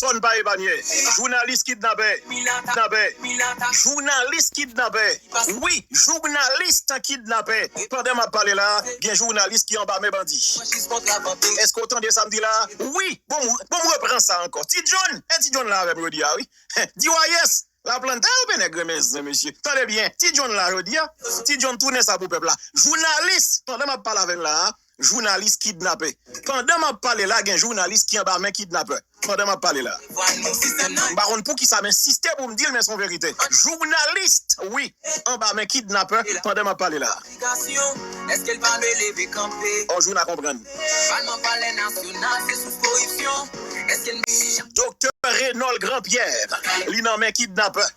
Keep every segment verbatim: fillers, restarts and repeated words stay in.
pèsòn pa epanye. Jounalis kidnapè. Kidnapè. Jounalis kidnapè. Wi, jounalis kidnapè. Pandan m ap pale la, gen jounalis ki anba men bandi. Èske w tande sa m di la? Wi, bon, m- bon, m repran sa ankò. Ti John, e Ti John la avè m jodi a, wi. D Y S, Laplanta, yo pe nèg renmen zen, mesye. Tande byen, Ti John la jodi a. Ti John tounen sa pou pèp la. Jounalis, pandan m ap pale avè l la a, jounalis kidnapè. Pandan m ap pale la, gen jounalis ki anba men kidnapè. Pandan m ap pale la. M pa konn poukisa m ensiste pou m di l, men se yon verite. Jounalis, wi, anba men kidnapè pandan m ap pale la. Ò, jou n a konprann. Doktè Renol Grandpierre, li nan men kidnapè.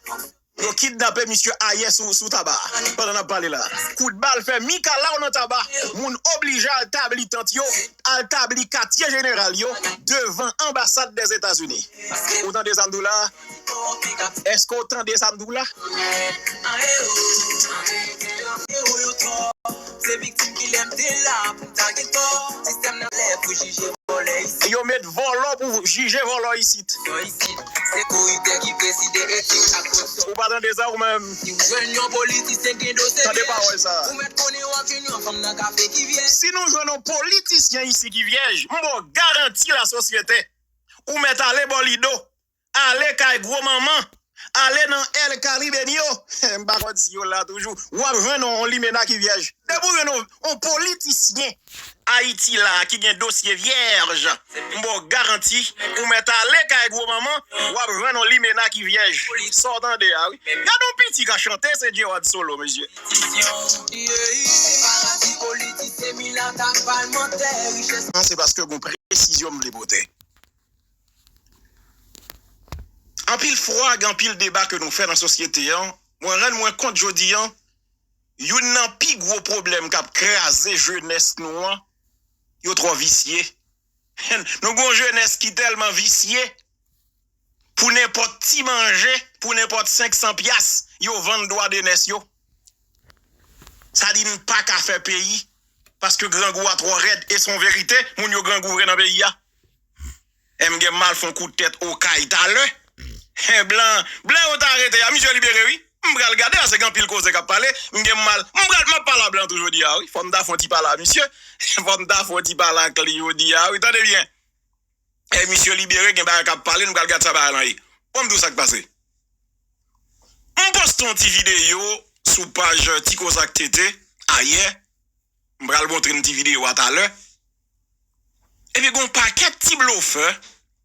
Yo kidnape misye ayè sou, sou Taba, pandan n ap pale la. Kout bal fè mikalaw nan Taba. Moun oblije al tabli tant yo, al tabli katye jeneral yo devan anbasad Dèzetazini. Ou tande sa m di w la? Èske w tande sa m di w la? Se viktim ki lè m te la pou m ta gen tò. Sistèm nan lè pou jije vòlè isit. Yo met vòlò pou jije vòlò isit. Yo isit. Se koriptè ki prezide etik ak koripsyon. Ou pa tande sa ou menm? Si w jwenn yon politisyen gen dosye vyèj, ou mèt konnen w ap jwenn yon fanm nan kafe ki vyèj. Si nou jwenn yon politisyen isi ki vyèj, m ba w garanti lasosyete. Ou mèt ale bò Lido. Ale kay gwo manman. Ale nan El Caribeño. M pa konn si yo la toujou. W ap jwenn yon limena ki vyèj. Depi w jwenn yon, yon politisyen Ayiti la ki gen dosye vyèj, m ba w garanti, ou mèt ale kay gwo manman, w ap jwenn yon limena ki vyèj. Sa w tande a, wi. Gade yon piti ka chante, se Gerard Solo, mesye. Paradi politisyen, milat ak palmantè, richès. Non, se paske gon presizyon m vle pote. Anpil fwa, gen anpil deba ke nou fè nan sosyete an, mwen rann mwen kont jodi an, youn nan pi gwo pwoblèm k ap kraze jenès nou an, yo twò visye. Nou gen yon jenès ki tèlman visye, pou nenpòt ti manje, pou nenpòt senk san pyas, yo vann dwa de nès yo. Sa di n pa ka fè peyi, paske grangou a twò rèd, e se yon verite, moun yo grangou vre nan peyi a. E m gen mal fè yon kout tèt Okay talè. E blan, blan yo ta arete a, misye libere wi. M pral gade a, se gen anpil koze k ap pale, m gen mal. M pral, m ap pale a blan tou jodi a wi. Fò m ta fè yon ti pale a misye. Fò m ta fè yon ti pale ak li jodi a wi. Tande byen. E misye libere, gen bagay k ap pale, nou pral gad sa bagay lan ye. Bon, m di w sa k pase. M poste yon ti videyo sou paj Ti Koze ak Tete ayè. M pral montre n ti videyo a talè. Epi gen yon pakèt ti blofè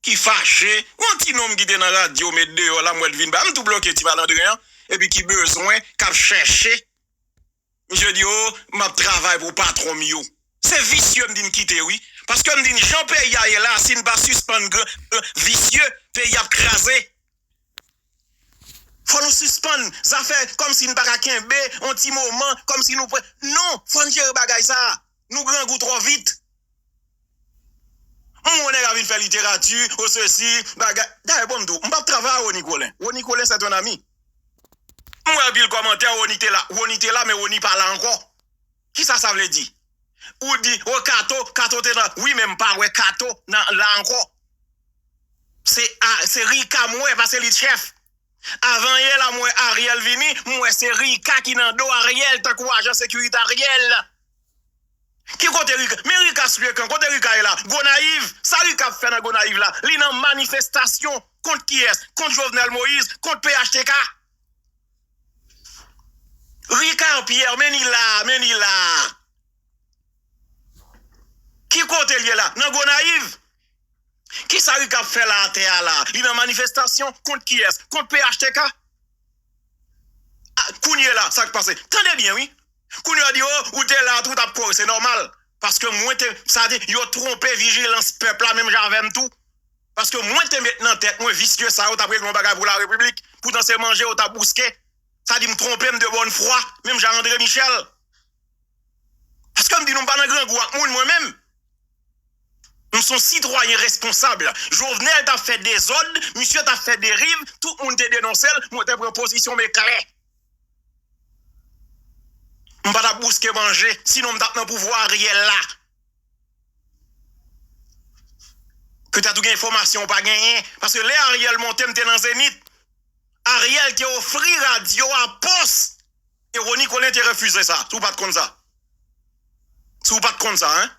ki fache, yon ti nonm ki te nan radyo met deyò la, m wè l vin ba m tou bloke ti malandren an, epi ki bezwen, k ap chèche. Misye di, "O, m ap travay pou patwon m yo." Se visye m di n kite, wi. Paske m di n jan peyi a ye la, si n pa sispann gran, gran visye, peyi ap kraze. Fò nou sispann zafè kòmsi n pa ka kenbe yon ti moman, kòmsi nou pran. Non, fò n jere bagay sa a. Nou grangou twò vit. M wè nèg ap vin fè literati, o sesi, bagay. Dayè, bon, m di w, m p ap travay a Rony Colin. Rony Colin, c'est un ami. M wè anpil kòmantè, Rony te la. Rony te la, men Rony pa la ankò. Kisa sa vle di? Ou di, o, Kato, Kato te nan. Wi, men m pa wè Kato nan, la ankò. Se a, se Rika m wè, paske li t chèf. Avan yè la, m wè Ariel vini, m wè se Rika ki nan do Ariel, tankou ajan sekirite Ariel. Ki kote Rika? Men Rika sou ekran, kote Rika ye la? Gonayiv, sa Rika ap fè nan Gonayiv la? Li nan manifestasyon kont kiyès? Kont Jovenel Moïse, kont P H T K. Ricard Pierre, men li la, men li la. Ki kote l ye la? Nan Gonayiv? Kisa Rika ap fè la atè a la? Li nan manifestasyon kont kiyès? Kont P H T K? A, kounye la, sa k pase? Tande byen, wi. Kounye a di, o, ou te la tou, w t ap kore, se nòmal. Paske mwen te, sa di, yo twonpe vijilans pèp la, menm jan avè m tou. Paske mwen te met nan tèt mwen, visye sa yo t ap regle yon bagay pou larepiblik. Poutan se manje yo t ap bouske. Sa di m twonpe m de bòn fwa, menm jan André Michel. Paske m di nou m pa nan grangou ak moun mwen menm. M se yon sitwayen responsab. Jovenel t ap fè dezòd, misye t ap fè deriv, tout moun te denonse l, mwen te pran pozisyon m eklè. M pa t ap bouske manje, sinon m t ap nan pouvwa Ariel la. K Petèt ou gen enfòmasyon ou pa genyen. Paske lè Ariel monte, m te nan Zenith. Ariel te ofri radyo a pòs. E Rony Colin te refize sa. Si w pa t konn sa. Si w pa t konn sa, en.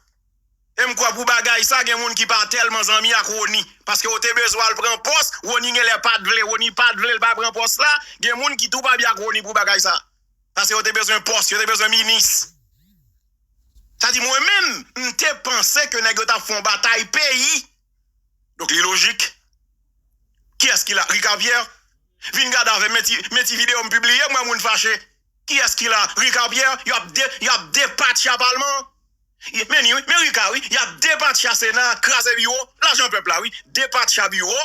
E m kwè pou bagay sa, gen moun ki pa tèlman zanmi ak Rony. Paske yo te bezwen al pran pòs, Rony genlè pa t vle. Rony pa t vle l pa pran pòs la. Gen moun ki tou pa byen ak Rony pou bagay sa. Paske yo te bezwen pòs, yo te bezwen minis. Sa di mwen menm, m te panse ke nèg yo t ap fè yon batay peyi. Donk li lojik. Kiyès ki la? Ricard Pierre? Vin gade avè m, men ti, men ti videyo m pibliye, m wè moun fache. Kiyès ki la? Ricard Pierre? Y ap de, y ap depatcha palman. Men ni wi, men Ricard wi, y ap depatcha Sena, kraze biwo, lajan pèp la wi, depatcha biwo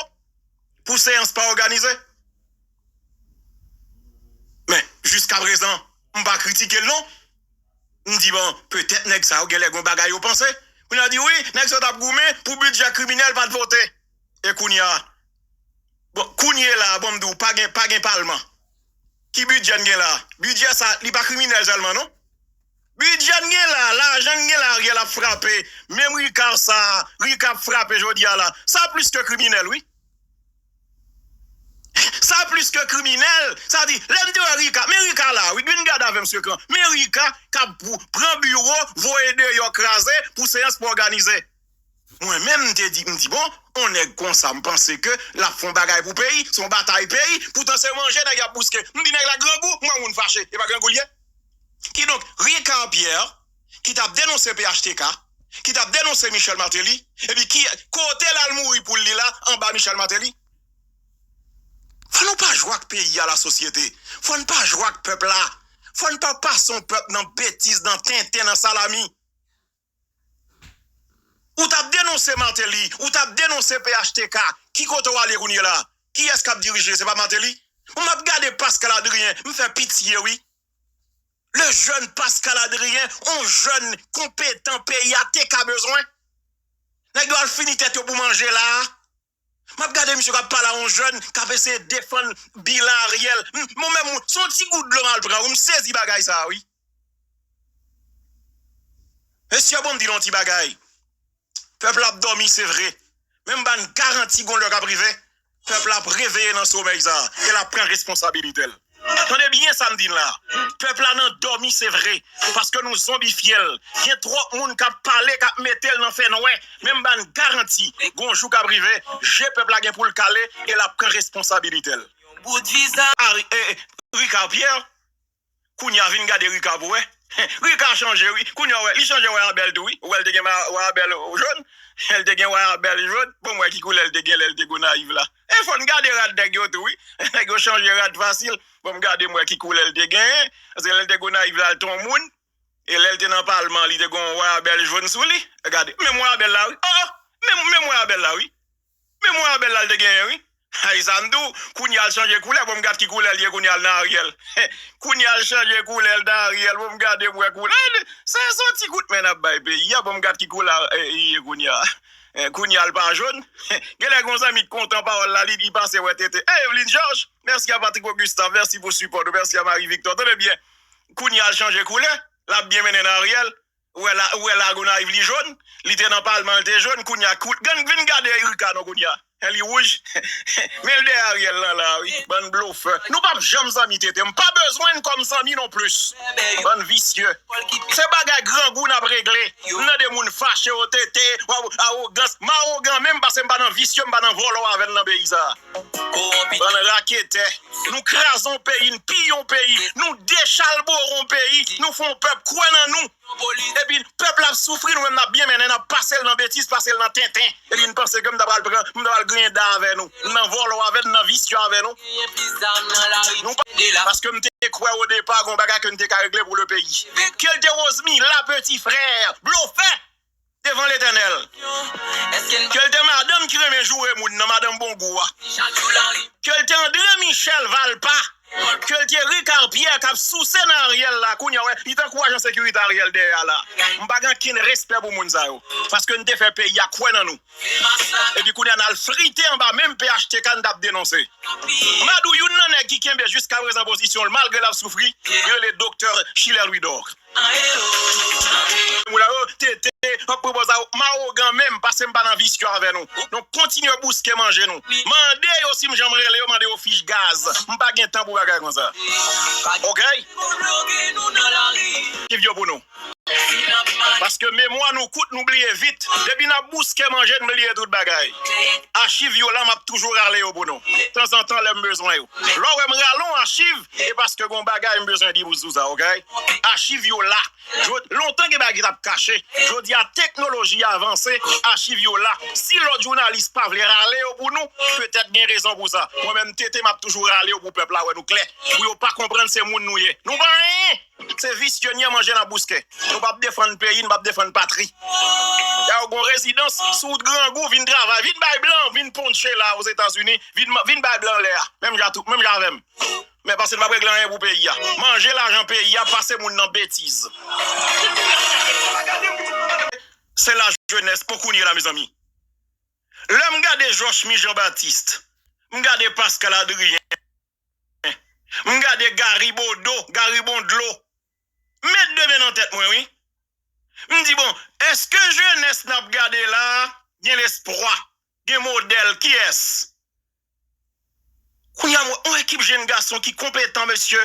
pou seyans pa òganize. Men, jiskaprezan, m pa kritike l non. M di, bon, petèt nèg sa yo genlè gon bagay yo panse. Moun nan di, wi, nèg sa yo t ap goumen pou bidjè kriminèl pa t vote. E kounye a, bon, kounye la, bon, m di w, pa gen, pa gen palman. Ki bidjè n gen la? Bidjè sa, li pa kriminèl sèlman, non. Bidjè n gen la, lajan n gen la, Ariel ap frape. Menm Ricard sa, Ricard ap frape jodi a la. Sa plis ke kriminèl, wi. Sa plis ke kriminèl. Sa di, lè m te wè Ricard, men Ricard la, wi, vin gade avè m sou ekran. Men Ricard k ap pou, pran biwo, voye deyò, kraze, pou seyans pa òganize. Mwen menm, m te di, m di, bon, on nèg konsa, m panse ke l ap fè on bagay pou peyi, se on batay peyi, poutan se manje nèg y ap bouske. M di nèg la grangou, m wè moun fache, e pa grangou l ye. Kidonk, Ricard Pierre, ki t ap denonse P H T K, ki t ap denonse Michel Martelly, epi ki, kote l al mouri poul li la, anba Michel Martelly? Fò nou pa jwe ak peyi a, lasosyete. Fò n pa jwe ak pèp la. Fò n pa pase on pèp nan betiz, nan tenten, nan salami. Ou t ap denonse Martelly, ou t ap denonse P H T K. Ki kote w ale kounye la? Kiyès k ap dirije? Se pa Martelly? Mwen m ap gade Pascal Adrien, m fè pitye wi. Le jeune Pascal Adrien, on jèn konpetan peyi a te ka bezwen. Nèg yo al fini tèt yo pou manje la a. M ap gade misye k ap pale a on jèn k ap eseye defann bilan Ariel. M, mwen menm, se yon ti gout dlo m al pran wi, m sezi bagay sa a wi. Mesye, bon, m di nou yon ti bagay. Pèp la ap dòmi, se vre. Men m ba n garanti gon lè k ap rive, pèp la ap reveye nan somèy sa a, e l ap pran responsabilite l. Tande byen sa m di n la. Pèp la nan dòmi, se vre, paske nou zonbifye l. Gen twòp moun k ap pale, k ap mete l nan fènwè. Men m ba n garanti, gon jou k ap rive, je pèp la gen pou l kale, e l ap pran responsabilite l. Ari, e, e, Ricard Pierre, Kounye a vin gade Ricard pou wè. Ricard chanje wi. Kounye a wè, li chanje wè Abel tou wi. Ou wè l te gen ma-, wè Abel jòn. L te gen wè Abel jòn. Bon, m wè ki koulè l te gen lè l te Gonayiv la. E fò n gade rad nèg yo tou wi. Nèg yo chanje rad fasil. Bon, m gade m wè ki koulè l te gen. Paske lè l te Gonayiv la, l te yon moun. E lè l te nan palman, li te gen yon wè Abel jòn sou li. Gade, menm wè Abel la wi. Oh, oh, menm, menm wè Abel la wi. Men mwen Abel la l te genyen wi. Ay sa m di w, kounye a l chanje koulè, bon m gad ki koulè l ye kounye a l nan Ariel. Kounye a l chanje koulè l nan Ariel, bon m gade m wè koulè. Se, se yon ti kout men n ap bay peyi a, bon m gad ki koulè, eh, li ye kounye a. Eh, kounye a l pa jòn. Genlè gen yon zanmi k kontan pawòl la, li, li pase wè tete. Eh, Evelyne Georges, mèsi a Patrick Augustin, mèsi pou sipò nou, mèsi a Marie Victor. Tande byen, kounye a l chanje koulè, l ap byen mennen nan Ariel. Ou wè la, ou wè Lagonayiv li jòn, li te nan palman l te jòn, kounye a kout, gad, vin gade Ricard non kounye a. Li wouj. Men l dèyè Ariel lan la wi, bann blofè. Nou p ap janm zanmi tete, m pa bezwen n kòm zanmi non plis. Bann visye. Se bagay grangou n ap regle. M tande moun fache o tete, w a-, awogans. M awogan menm paske m pa nan visye, m pa nan vòlò avè n nan peyi sa. Bann raketè. Nou kraze yon peyi, n piye yon peyi, nou dechalbore yon peyi, nou fè yon pèp kwè nan nou. Epi pèp la ap soufri, nou menm n ap byen mennen, n ap pase l nan betiz, pase l nan tenten. Epi n panse ke m ta pral pran, m ta pral griyen da avè nou. N nan vòlò avè n, n nan visye avè nou. Nou pa, paske m te kwè o depa gon bagay ke n te ka regle pou le peyi. Ke l te Rosemila, peti frè, blofè devan Letènèl. Ke l te madanm ki renmen joure moun nan, madanm bon gou a. Ke l te André Michel Valpa. Ke l te Ricard Pierre k ap souse nan Ariel la, kounye a wè, li t ankouraje ensekirite Ariel dèyè a la. M pa gen ankenn respè pou moun sa yo. Paske n te fè peyi a kwè nan nou. Epi kounye a n al frite anba menm P H T K n t ap denonse. M a di w youn nan nèg ki kenbe jiskaprezan pozisyon l malgre l ap soufri, li rele Doktè Schiller Louidor. Moun la yo, tete, p ap pran pòz la, m awogan menm, paske m pa nan visyon avè nou. Nou kontinye bouske manje nou. Mande yo si m janm rele yo, mande yo fich gaz. M pa gen tan pou bagay konsa. Oke? Ki vyo pou nou. Paske memwa nou kout, nou bliye vit. Depi n ap bouske manje, n bliye tout bagay. Achiv yo la, m ap toujou rale yo pou nou. Tanzantan, lè m bezwen yo. Lè w wè m rale yon achiv, e paske gen yon bagay m bezwen di pou sou sa, oke? Achiv yo la. Jodi, lontan gen bagay ki t ap kache. Jodi a, teknoloji avanse, achiv yo la. Si lòt jounalis pa vle rale yo pou nou, petèt gen rezon pou sa. Mwen menm, tete, m ap toujou rale yo pou pèp la wè nou klè. Pou yo pa konprann se moun nou ye. Nou pa anyen! Se visye, nyen manje n ap bouske. Nou p ap defann peyi, nou p ap defann patri. Dayè, w gon rezidans, si w grangou, vin travay, vin bay blan, vin ponche la Ozetazini, vin, vin bay blan lè a. Menm jan tou, menm jan avè m. Men paske n p ap regle anyen pou peyi a. Manje lajan peyi a, pase moun nan betiz. Se lajenès pou kounye la, mezanmi. Lè m gade Jochmy Jean Baptiste, m gade Pascal Adrien, m gade Gary Bodeau, Gary Bondlo, m met de men nan tèt mwen, wi. M di, bon, èske jenès n ap gade la a gen lespwa, gen modèl, kiyès? Kounye a, m wè yon ekip jenn gason ki konpetan, mesye.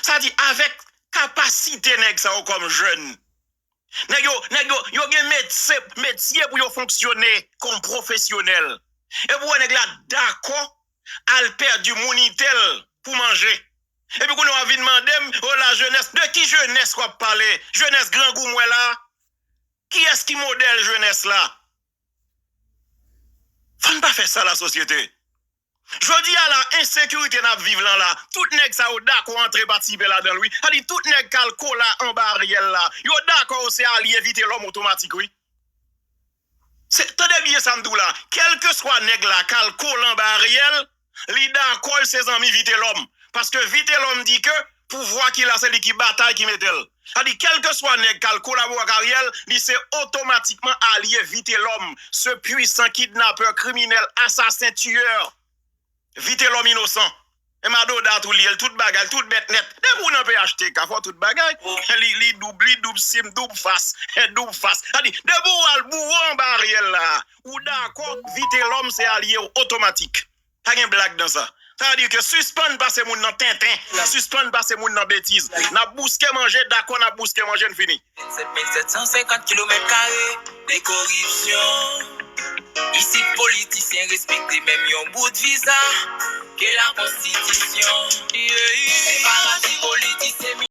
Sa di, avèk kapasite nèg sa yo kòm jèn, nèg yo, nèg yo, yo gen metye, metye pou yo fonksyone kòm pwofesyonèl. Epi w wè nèg la dakò al pèdi mounite l pou manje. Epi kounye a w ap vin mande m, o, lajenès, de ki jenès w ap pale? Jenès grangou m wè la? Kiyès ki modèl jenès la? Fò n pa fè sa, lasosyete. Jodi a la, ensekirite n ap viv lan la, tout nèg sa yo dakò antre patisipe ladan l, wi. Sa di tout nèg k al kole anba Ariel la, yo dakò yo se alye Vitelhomme otomatik, wi. Se, tande byen sa m di w la, kèlkeswa nèg la k al kole anba Ariel, li dakò l se zanmi Vitelhomme. Paske Vitelhomme di ke pouvwa ki la, se li ki batay, ki mete l. Sa di, kèlkeswa nèg k al kolabore ak Ariel, li se otomatikman alye Vitelhomme, ce puissant kidnappeur, criminel, assassin, tueur. Vitelhomme inosan. E madoda tou li ye, l tout bagay, l tout bèt nèt. Depi w nan P H T K, fò tout bagay. Li, li doub, li doub sim, doub fas, doub fas. Sa di, depi w al boure anba Ariel la, ou dakò, Vitelhomme se alye w otomatik. Pa gen blag nan sa. Sa vle di ke sispann pase moun nan tenten, sispann pase moun nan betiz. N ap bouske manje, dakò, n ap bouske manje, n fini. Vennsèt mil sèt san senkant kilomèt kare de koripsyon. Isit politisyen respekte menm yon bout viza ke la konstitisyon. Se paradi politisyen.